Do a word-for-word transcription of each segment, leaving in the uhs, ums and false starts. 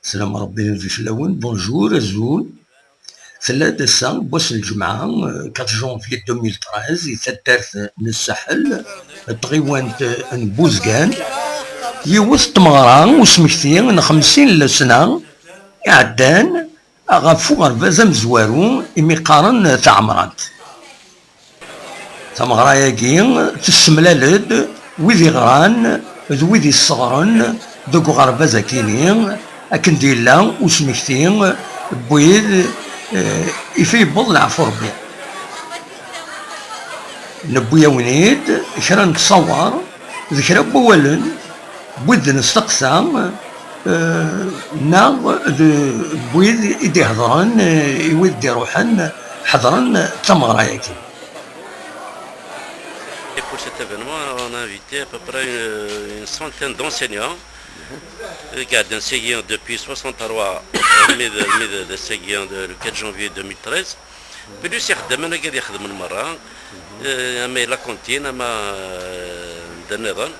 Slam Rebbi d fell-awen, bonjour, azul. Tella-d ass-a, n wass n lǧemɛa, quatre janvier deux mille treize, i taddart n Ssaḥel, tɣiwant n Buzgan, yiwet n tmeɣra usmekti n xemsin n lesna iɛeddan ɣef uɣerbaz amezwaru imi qqaren Taɛemrant. Tameɣra-agi tessemlal-d wid iɣran d wid isseɣren deg uɣerbaz akini, akken d-yella usmekti n wid, eh, ifi yewweḍ leɛfu Rebbi. Newwi-yawen-id kra n tṣawar d kra n wawalen n wid d-nesteqsa, eh, neɣ d wid i d-ihedren, eh, i wid d-iruḥen ḥedren tameɣra-agi. Et pour cet événement, on a invité à peu près une, une centaine d'enseignants, euh, qui a dansé depuis soixante-trois, le quatre janvier deux mille treize. Plus ixeddamen-agi ad ixedmen merra, euh, ama la cantine, ama, euh, d nniḍen.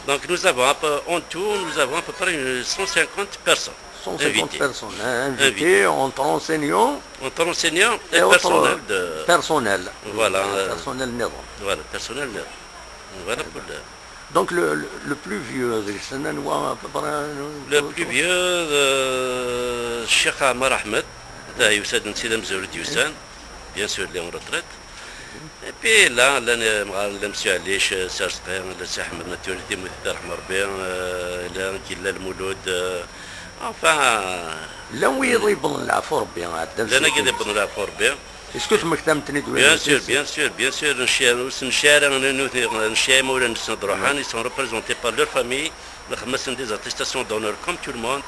Donc nous avons à peu- en tout, nous avons à peu près une cent cinquante personnes. Cent cinquante personnes, hein, invitées, entre enseignants. Entre enseignants et personnel de... Personnel. Voilà, euh, personnel nniḍen. Voilà, personnel nniḍen. Voilà pour le... Donc le, le, le plus vieux, c'est un... Le plus vieux, euh, Cheikh Amar Ahmed, d ayusa d netta d amezwaru d-yusan, bien sûr, il est en retraite. Et puis là, llan, euh, llan Monsieur Alic, euh, Sarsqi, llan Si Ḥmed Maturi, Timothy Tarḥem Rebbi, euh, llan Gilla Lmulud, euh, enfin, llan wiyaḍ yewwḍen leɛfu Rebbi, ɛeddan llan agi yewwḍen leɛfu Rebbi. Est-ce que temmektam-ten-id? Bien sûr, bien sûr, bien sûr, nci-, ur s-nci ara, nci imawlan-nsen ad ruḥen, ils sont représentés par leur famille. Nxeddem-asen des attestations d'honneur comme tout le monde.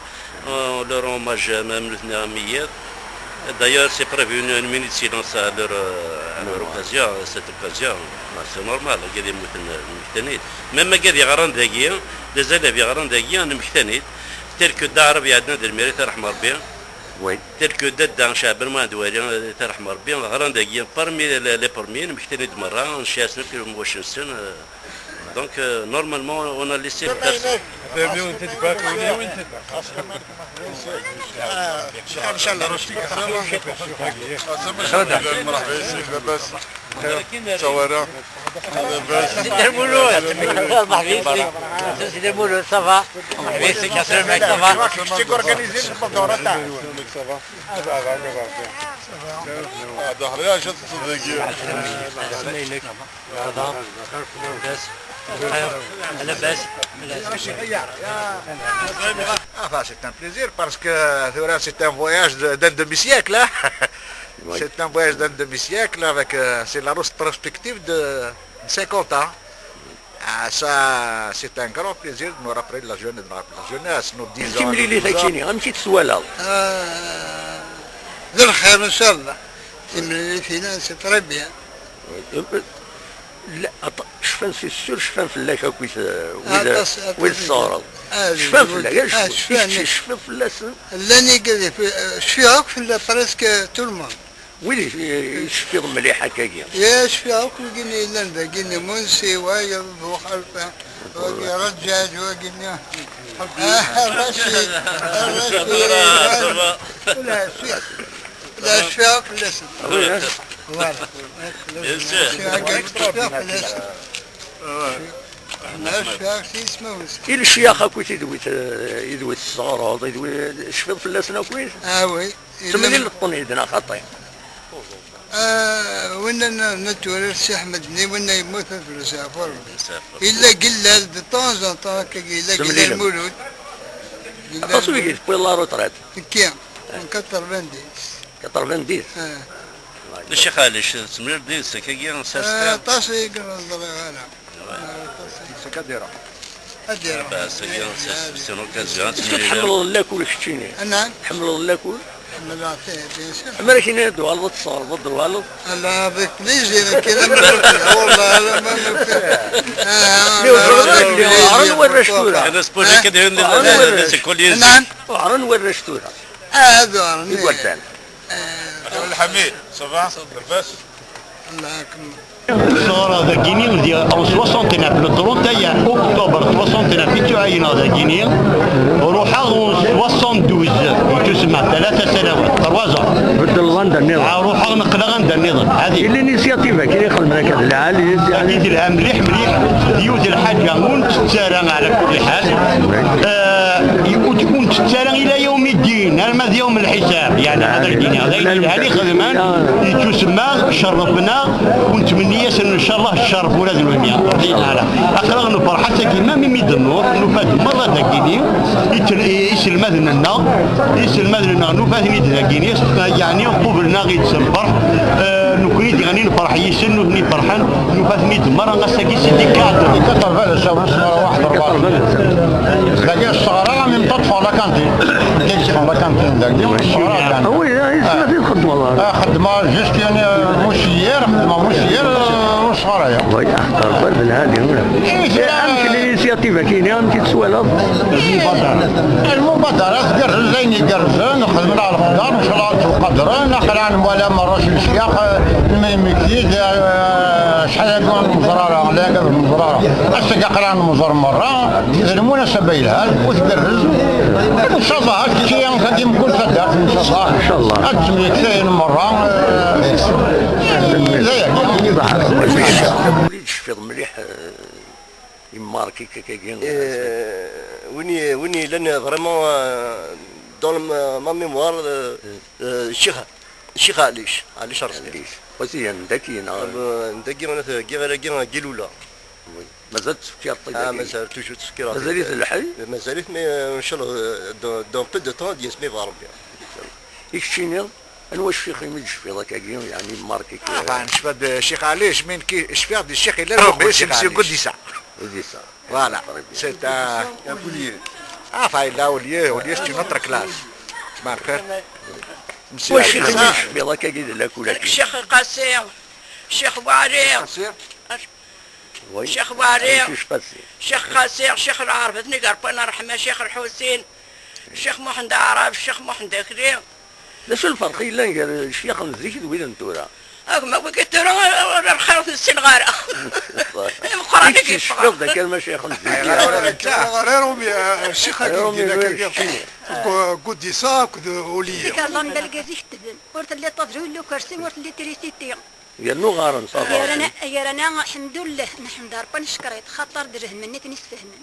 On leur rend hommage, même nutni am wiyaḍ. D'ailleurs, c'est prévu une, une minute de silence à leur, euh, à leur occasion, à cette occasion. C'est normal, agi ad mmuten, mmektan-id. Même agi ad yeɣran dagi, les élèves yeɣran dagi, mmektan-id. Tel que Dda Ɛrab iɛeddan d lmiri, tarḥem Rebbi. Oui. Tel que Dadda Caɛban Muɛend Wali, tarḥem Rebbi, ɣran dagi parmi les, les premiers, mmektan-id merra, nci-asen akk lumuc-nsen, euh, Donc, euh, normalement, on a laissé personne. مرحبا يسك، لاباس؟ تصورة؟ لاباس؟ مرحبا يسك. سيدي المولود، ça va؟ مرحبا يسك، عسلامة، ça va؟ كيفاش تيكورغانيزي الدورة تاعك؟ Ça va؟ هذا حرية شد صدقي. Enfin, c'est un plaisir parce que, euh, c'est un voyage de, d'un demi-siècle, hein. Oui. C'est un voyage d'un demi-siècle avec, euh, c'est la rétrospective de cinquante ans. Ah, ça, c'est un grand plaisir de nous rappeler de la jeunesse, de la jeunesse, nos dix ans, nos douze ans. Timlilit-agi-nni, amek i tt-twalaḍ? Ah, d lxir, inchallah. Timlilit-ina, c'est très bien. La, aṭ-, cfan, c'est sûr, cfan fell-ak akkit, euh, wid, aṭas, aṭas wid i tesseɣreḍ. Ah, cfan fell-ak, ah, cfan, cfan, cfan fell-asen. Llan igad, cfiɣ akk fell-, presque tout le monde. Wid i, i tecfiḍ mliḥ akkagi? Ya, cfiɣ akk wigini yellan dagini, Munsi, wayeḍ, Buxalfa, wagi Raǧaǧ, wagini. Ah, Racid, Racid. Ula, cfiɣ. Ula, cfiɣ akk fell-asen. Ah oui, hein. Voilà. Bien sûr. Cfiɣ akk fell-asen. Ula, cfiɣ akk s yismawen-nsen. I lecyax akkit i d wid, eh, i d wid tesseɣreḍ, i d wid, cfiḍ fell-asen akkit? Ah oui. Temlileḍ-ten-id neɣ xaṭi? Ah, winna n-, netturar Si Ḥmed-nni, winna yemmuten, fell-as yeɛfu Rebbi. Yella Gellal, de temps en temps, akka yella Gellal Mulud. Aṭas wigi tewwiḍ la retraite. Nekki, en quatre-vingt-dix. Quatre-vingt-dix? Ah. Ccix Ɛli, temlileḍ yid-s akkagi, s... Ah, aṭas i ẓriɣ ara. Ad iruḥ. Ad iruḥ. Ass-agi, c'est, c'est une occasion. Est-ce que tḥemmleḍ lakul keččini? Anɛam? Tḥemmleḍ lakul? Ḥemmleɣ, bien sûr. Amer akken ad d-tuɣaleḍ ad tesseɣreḍ, ad d-tuɣaleḍ? Ala, avec plaisir, akken am... والله, ala ma... Ɣren warrac tura. Ɣren warrac. Anɛam? Ɣren warrac tura. Ah, ad ɣren. Igerdan. Lḥamid, ça va? Labas? Tesɣreɣ dagini, di, en soixante-neuf, le trente et un octobre soixante-neuf i ttuɛayneɣ dagini, ruḥeɣ en soixante-douze, Lɛali, lɛali. Telha mliḥ, mliḥ. Yiwet lḥaǧa ur ntettu ara ɛla kulli ḥal. Eh, ur ur ntettu ara ila yawm ddin, arma d yawm lḥisab. Yeɛni, ad ak-d-iniɣ, d ayen yelhan i xedmen, yettusemma, cerrfen-aɣ, u nettmenni-yasen, ncallah, ccerref ula d nutni. Aql-aɣ nefreḥ ass-agi, ma mi d-nruḥ, nufa-d merra dagini, itel-, i-, iselmaden-nneɣ, iselmaden-nneɣ, nufa-ten-id dagini, yeɛni, qublen-aɣ-id s lferḥ. Eh, nekkni diɣen nefreḥ yis-sen, nutni ferḥen, nufa-ten-id merra ass-agi, c'est des cadres. Quatre-vingts, ça, on se rend à quatre-vingts. Dagi, ṣṣeɣra, en même temps, ṭṭfeɣ la cantine. Ṭṭfeɣ la cantine, dagi, ṣṣeɣra, yeɛni. Ah oui, ah, c'est la vie, xeddmeɣ. Ah, xeddmeɣ, juste, yeɛni, euh, muceyyer, xeddmeɣ muceyyer, euh, ur ṣṣeɣra, ya. Oui, ah, terbeḥ d lɛali, ula. Eh, c'est la- Amek l'initiative-agi, amek i tt-twalaḍ? Lmubadara tgerrez, ayen igerrzen, xedmen ɣer lqedr, ncallah ad ttqadren, aql-aɣ nwala merra s lecyax, eh, nemmekti-d, eh, acḥal aya ur nemmẓer ara, la ur nemmẓer ara. Ass-agi aql-aɣ nemmẓer merra, d lmunasaba yelhan, u tgerrez. Ncallah, ad tečči tagi mkul taddart, ncallah. Ncallah. Ad ttemyektayen merra, eh, d aya. Ur tecfiḍ mliḥ, eh, Yemmark-ik akkagi. Euh, win i-, win yellan vraiment, euh, dans le, ma mémoire, euh, euh, Ccix, Ccix Ɛlic, Ɛlic Arezqi. Ɛlic. Wasi, n daki neɣ? Euh, n daki, ana tagi, ara gi, gi lula. Oui. Mazal tfekkiḍ-t i daki? Ah, mazal toujours tfekkiḍ-t. Mazal-it lḥay? Mazal-it, mais, euh, ncallah, euh, dans, dans peu de temps, ad yasmi Rebbi. I keččini? Anwa ccix imi d-tecfiḍ akkagi, yeɛni, mark-ik? Ah, ben, ncfa-d Ccix Ɛlic, mi nekki cfiɣ di ccix yellan Ccix Ɛlic. Gudisa. Gudisa. Voilà. C'est un... Ah, enfin, là, au lieu, au lieu, c'est une autre classe. Je m'en rappelle. Monsieur... Anwa ccix imi d-tecfiḍ akkagi d lakul-agi? Ccix Qasi, Ccix Waɛli. Qasi. Oui. Ccix Waɛli, Ccix Qasi. Ccix Qasi, Ccix Lɛerb, Tnigar Pana Ṛeḥma, Ccix Lḥusin, Ccix Muḥend Aɛrab, Ccix Muḥend Akli. D acu lferq yellan gar ccix n zik d wid n tura? Akk ma wigi tura, ur lxir ur ten-ssineɣ ara. Imeqqranen i yeffɣen. Tecfiḍ d akken ma ccix n zik? Ɣer Rumi, ccix-agi Rumi, d akkagi. Gu-, Gudisa akked Uliya. Tikerḍa n Belgaz i ketben. Ur telli ṭṭabla, ur telli ukersi, ur telli trisiti. Yernu ɣaren, ça va. Gar-aneɣ, gar-aneɣ, lḥemdullah, nḥemd Ṛebbi, neckeṛ-it, xaṭer d lhemm-nni i ten-isfehmen.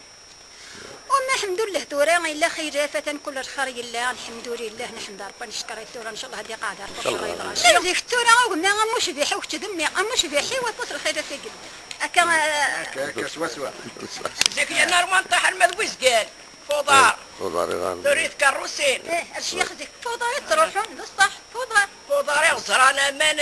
Uma lḥemdullah, tura yella xilaf, atan kul lxir yella, lḥemdulillah, nḥemd Ṛebbi, neckeṛ-it, tura, ncallah, ad iqeɛɛed Ṛebbi ccṛeɛ i lɣaci. Zik tura, a gma, am ucbiḥ-iw kečč d mmi, am ucbiḥ-iw, a bu-t lxilat i yellan. Akka, akka, akka, swaswa. Zik yerna Ṛwan ṭaḥ arma d Wizgan. F uḍar. F uḍar iɣer. Tura i tkeṛṛusin. Eh, a ccix zik f uḍar i ttruḥun, d ṣṣeḥ, f uḍar. F uḍar i ɣeẓran aman.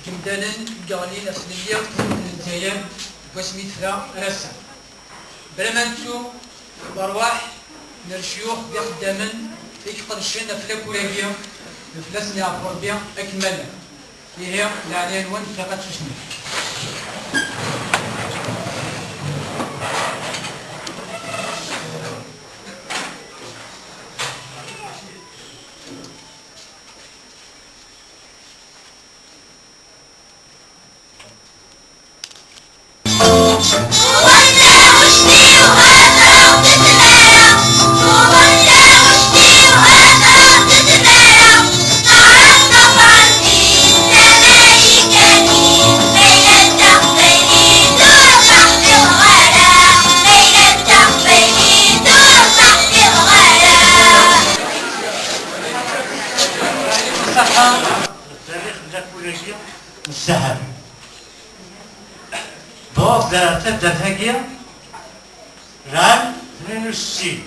Imdanen i yeɣlin ɣef tnelli n Lezzayer deg wasmi tefra ar ass-a. Bla ma nettu lerwaḥ n lecyux d ixeddamen i iqedcen ɣef lakul-agi, fell-asen yeɛfu Rebbi akken ma llan. Ihi, leɛnaya-nwen, ilaq ad tsusmem. Tarix n lakul-agi n Saḥel. Tewweḍ-d ɣer taddart-agi, lɛam tnin u settin,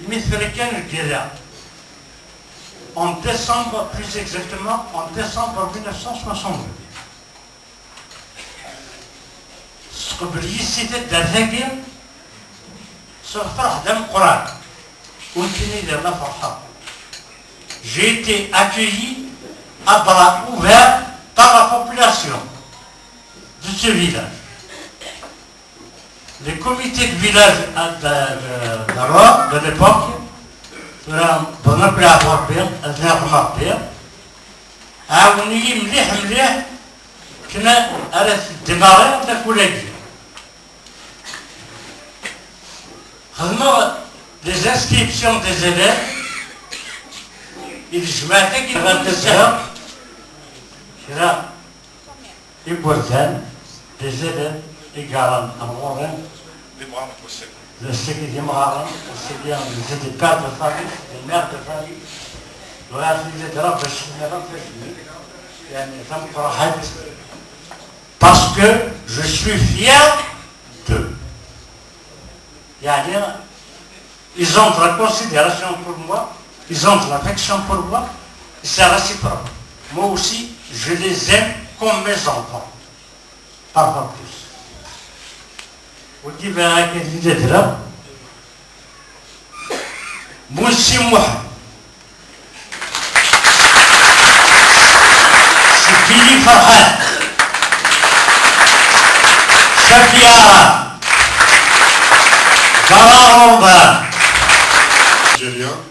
imi tefra kan lgirra, en décembre, plus exactement, en décembre mille neuf cent soixante-deux. Tesqebl yis-i taddart-agi s lferḥ d ameqqran. Ur nekkini yerna ferḥeɣ. J'ai été accueilli à bras ouverts la population de ce village. Les comités de village de, de, de, de l'époque, tura bɣiɣ ad ken-ɛerḍeɣ Rebbi, ad ken-ɛerḍeɣ Rebbi, ɛawnen-iyi mliḥ mliḥ, kma ara démarrer la cour-agi. Xedmeɣ les inscriptions des élèves i tejmaɛt-agi ɣer Tazara, kra igerdan, des élèves i yeɣran ar ɣur-i. D imɣaren, d imɣaren, c'est bien, c'est des pères de famille, des mères de famille. Bɣiɣ ad tent-id-ḍreɣ bac ad tent-id-ḍreɣ, yani, tameqqrant. Parce que je suis fier d'eux. Yani, ils ont de la considération pour moi, ils ont de l'affection pour moi, et c'est réciproque. Moi aussi, je les aime comme mes enfants. Parfois plus. Wagi bɣiɣ ad tent-id-ḍreɣ. Mussi Muḥ. Sefili Ferḥat. Cafia. Gara Robert. Algérien.